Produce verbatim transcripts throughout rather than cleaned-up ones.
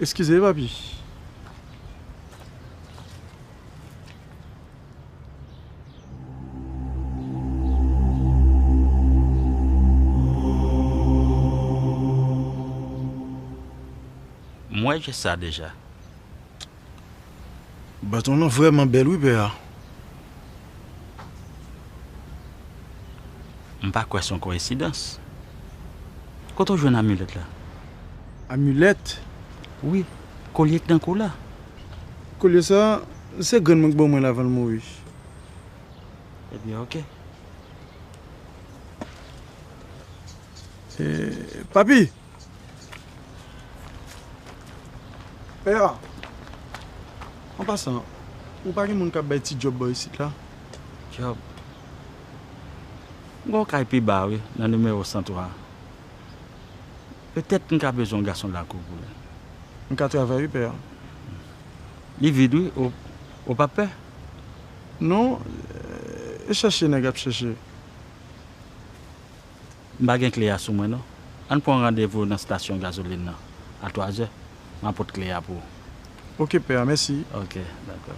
Eskize, papi. M wè jès sa deja. Baton lan vrèman bèl wi, pè a. M pa kwè se yon koyensidans. Kote w jwenn amilèt la? Amilèt? Wi, kolye k nan kou la. Kolye sa, se grann mwen k ban mwen l avan l mouri. Ebyen, oke. E, papi! Pè a, an pasan, ou pa gen moun k ap bay ti djòb bò isit la? Djòb? M gen yon kay pi ba wi, nan nimewo san twa. Petèt m ka bezwen yon gason lakou pou li. M ka travay wi, pè a. Li vid wi, ou, ou p ap pè? Non, e chèche nèg ap chèche. M pa gen kle a sou mwen non. Ann pran randevou nan stasyon gazolin nan a twazè. M a pot kle a pou ou. Oke, pè a, mèsi. Oke, dakò.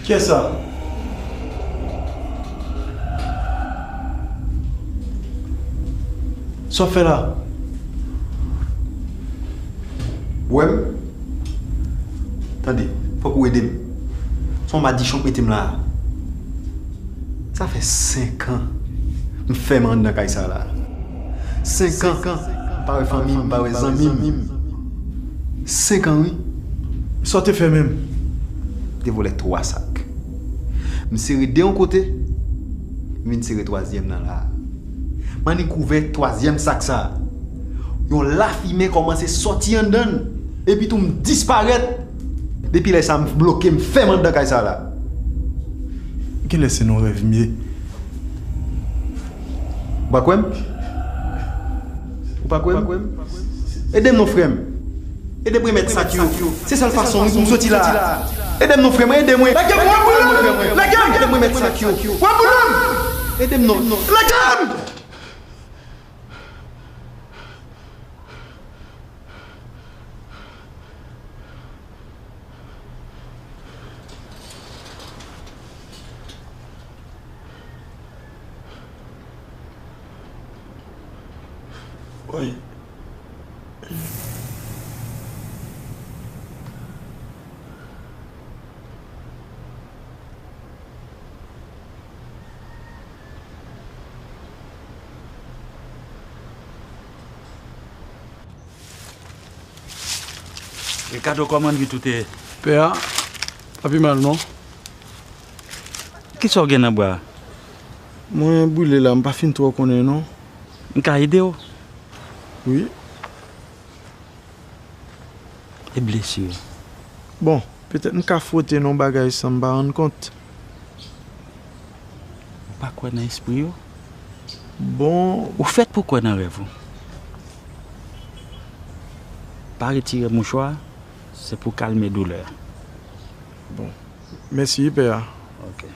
Kiyès sa? Sa w ap fè la? W wè m? Tande, fòk ou ede m. Se yon madichon k mete m la a. Sa fè senk an m fèmen anndan kay sa a la. Senk an m pa wè fanmi m, m pa wè zanmi m. Senk an wi. Sa w te fè menm? M te vòlè twa sak. M sere de yon kote, m vin sere twazyèm nan la a. M annik ouvè twazyèm sak sa a. Yon lafimen kòmanse sòti anndan l, epi tou m disparèt. Depi lè sa a, m bloke, m fèmen anndan kay sa a la. Genlè se nan rèv m ye. Ou pa kwè m? Ou pa kwè m? Ede m non, frè m. Ede m remèt sak yo. Se sèl fason wi pou m soti la a. Ede m non, frè m, ede mwen. Lage m, w ap boule m! Lage m! Ede m remèt sak yo. W ap boule m! Ede m non. Lage m! Ricardo, kòman vit ou te ye? Pè a, pa pi mal non. Kisa w gen nan bra a? Mwen brile la, m pa fin twò konnen non. M ka ede w? Wi. E blesi yo? Bon, petèt m ka fwote nan bagay san m pa rann kont. Ou pa kwè nan espri yo? Bon. Ou fèt pou kwè nan rèv ou. Pa retire mouchwa, se pou kalme doulè a. Bon. Mèsi wi, pè a. Ok.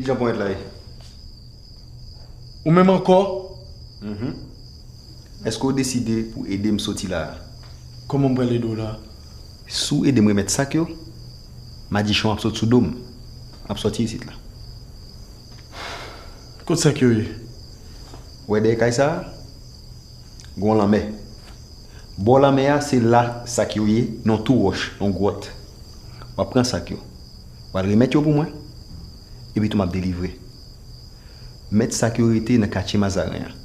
Kijan ponyèt la ye? Ou menm ankò? Mhm. Èske w deside pou ede m soti la a? Kòman m pral ede w la? Si w ede m remèt sak yo, majichon ap sot sou do m. M ap sòti isit la. Kot sak yo ye? Ou wè dèyè kay sa a? Gen yon lanmè. Bò lanmè a, se la sak yo ye, nan yon tou wòch, yon gwòt. W ap pran sak yo. W al remèt yo pou mwen. Epi tou m ap delivre. Mèt sak yo rete nan katye Mazaren an,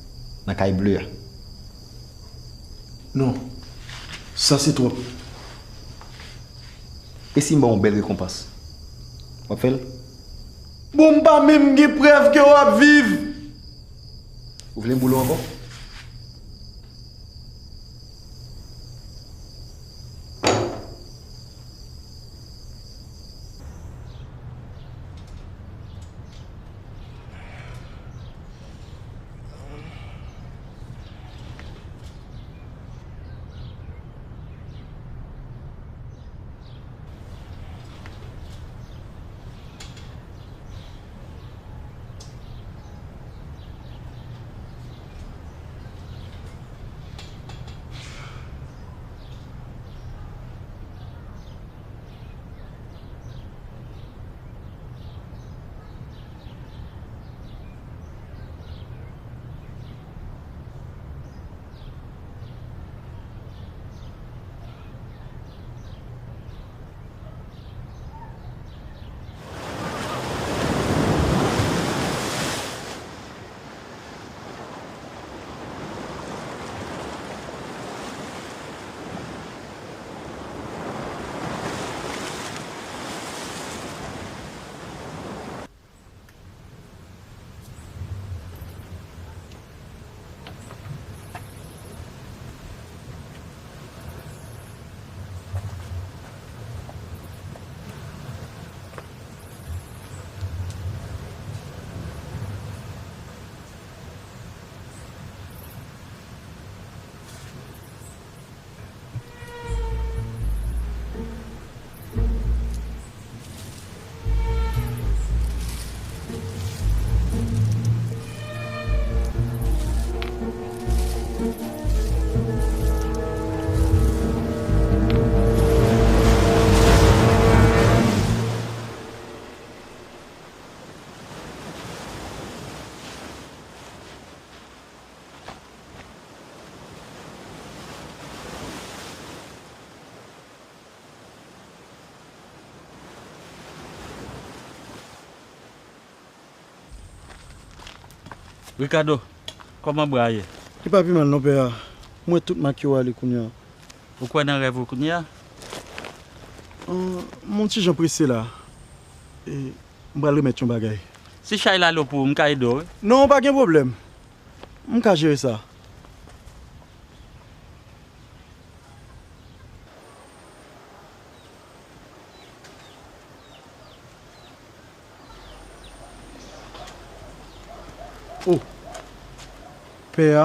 nan kay ble a. Non. Sa se twòp. E si m ba w yon bèl rekonpans? W ap fè l? Bon, m pa menm gen prèv ke w ap viv. Ou vle m boule w ankò? Ricardo, kòman bra a ye? Li pa pi mal non, pè a. M wè tout mak yo ale kounye a. Ou kwè nan rèv ou kounye a? Ahn, m on ti jan prese la. E, m pral remèt yon bagay. Si chay la lou pou ou, m ka ede w, wi. Non, pa gen pwoblèm. M ka jere sa. Oh! Pè a,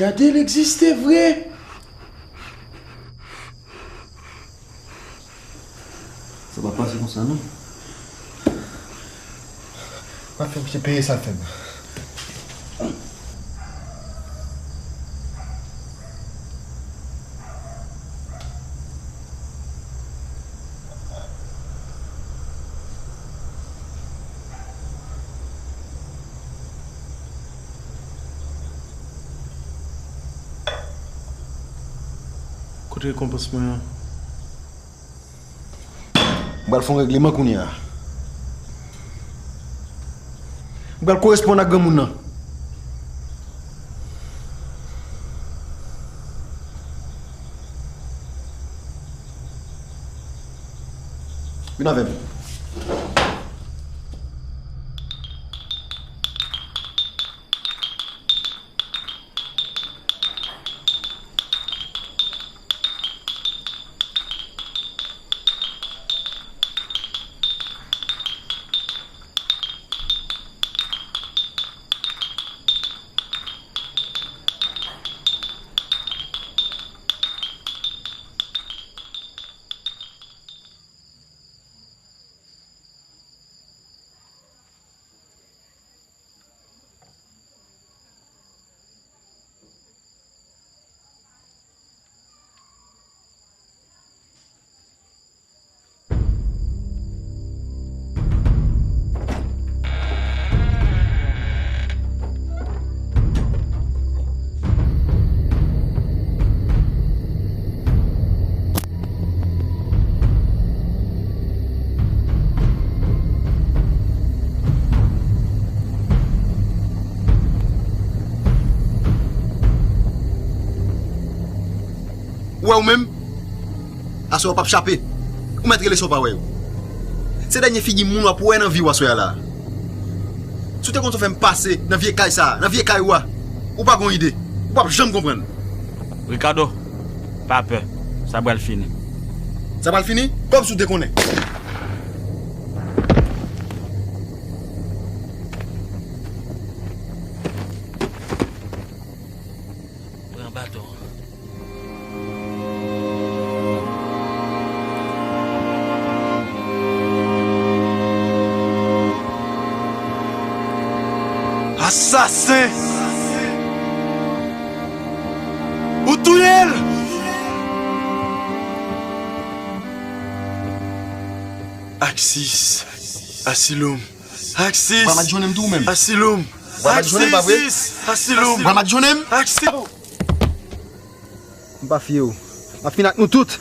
Gade, l egziste vre! Sa p ap pase konsa, non. Mafya, misye peye sa l fè m. Kote rekonpans mwen an? M pral fè yon règleman kounye a. M pral koresponn ak granmoun nan. Vin avè m. Kwè ou menm, aswè w p ap chape. Ou mèt rele sa w pa wè yo. Se dènye figi moun w ap wè nan vi w aswè a la. Si w te konn sa w fè m pase nan vye kay sa a, nan vye kay ou a, ou pa gon ide. Ou p ap janm konprann. Ricardo, pa pè. Sa pral fini. Sa pral fini? Kòmsi w te konnen. Pran baton an. Asasen! Ou touye l! Aksis, Asilom. Aksis. Ou pral madjounen m tou ou menm? Asilom. Ou pral madjounen m, pa vre? Aksis. Asilom. Ou pral madjounen m? Aksis. M pa fye w. M ap fin ak nou tout.